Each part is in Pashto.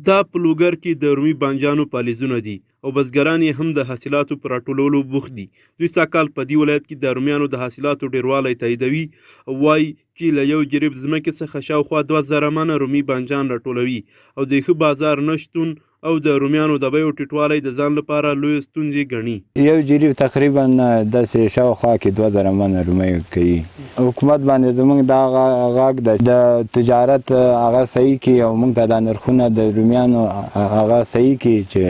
دا په لوګر کې د رومي بانجانو پالیزونه دي او بزګران یې هم د حاصلاتو په راټولولو بوخت دي. دوی سږکال په دې ولایت کې د رومیانو د حاصلاتو ډېروالی تاییدوي او وايي چې له یو جریب ځمکې څخه شاوخوا 2000 منه رومي بانجان راټولوي او د ښه بازار نه شتون او د رومیانو د بیو ټیټوالی د ځان لپاره لویې ستونزې ګڼي. یو جریب تقریبا داسې شاوخوا کې 2000 منه رومۍ کوي. حکومت باندې زمونږ دا غږ ده د تجارت هغه صحیح کړي او مونږ ته دا نرخونه د رومیانو هغه صحیح کړي چې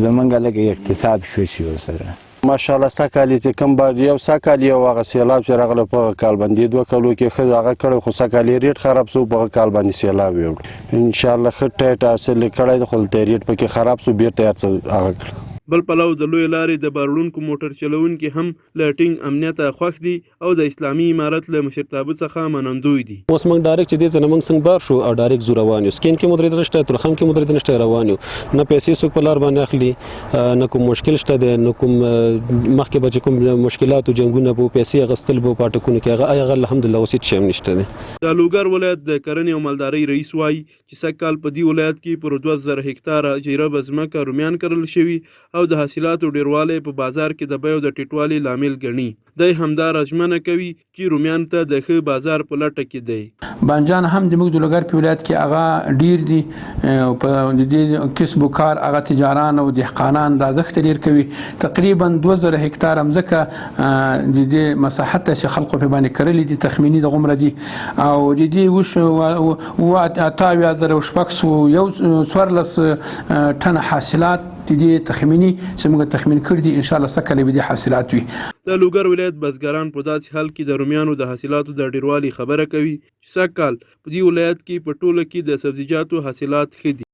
زمونږ لږ اقتصاد ښه شي ورسره. ماشاءالله سږکال یې چې کوم بار یو سږکال یو هغه سیلاب چې راغلی په هغه کال باندې دوه کلو کې ښه هغه کړی خو سږکال یې ریټ خراب سو په هغه کال باندې سیلاب یوړ انشاءالله ښه ټیټ حاصل یې کړی دی خو دلته ریټ پکې خراب سو بیرته یې هر څه هغه کړه. بل پلو د لویې لارې د باروړونکو موټر چلوونکي هم له ټینګ امنیته خوښ دي او د اسلامي امارت له مشرتابه څخه منندوی دي. اوس موږ ډایرک چې دې ځای نه موږ څنګه بار شو او ډایرک ځو روان یو، سکین کې مو درېدل نشته، تورخم کې مو درېدل نشته، روان یو، نه پیسې څوک په لار باندې اخلي، نه کوم مشکل شته دی، نه کوم مخکې به چې کوم مشکلات او جنګونه به پیسې اخیستل به پاټکونو کې هغه هغه الحمدلله اوس هېڅ شی هم نشته دی. د لوګر ولایت د کرنې او مالدارۍ رئیس وايي چې سږ کال په دې ولایت کې پر 2000 هکتاره جریبه ځمکه رومیان کرل شوي او د حاصلاتو ډېروالی په بازار کې د بیو د ټیټوالي لامل ګڼي. دی همداراز ژمنه کوي چې رومیانو ته د ښه بازار په لټه کې دی. بانجان هم د موږ د لوګر په ولایت کې هغه ډیر دي او په د دې کسب و کار هغه تجاران او دهقانان دا زښته ډیر کوي. تقریبا 2000 هکتاره مځکه د دې مساحت ته چې خلکو په باندې کرلي دي تخمیني دغومره دي او د دې اوس 678,614 ټنه حاصلات د دې تخمیني چې موږ تخمین کړي دي ان شاء الله سږ کال به دې حاصلات وي. د لوګر ولایت بزګران په داسې حال کې د رومیانو د حاصلاتو د ډېروالي خبره کوي چې سږ کال په دې ولایت کې په ټوله کې د سبزیجاتو حاصلات ښه دي.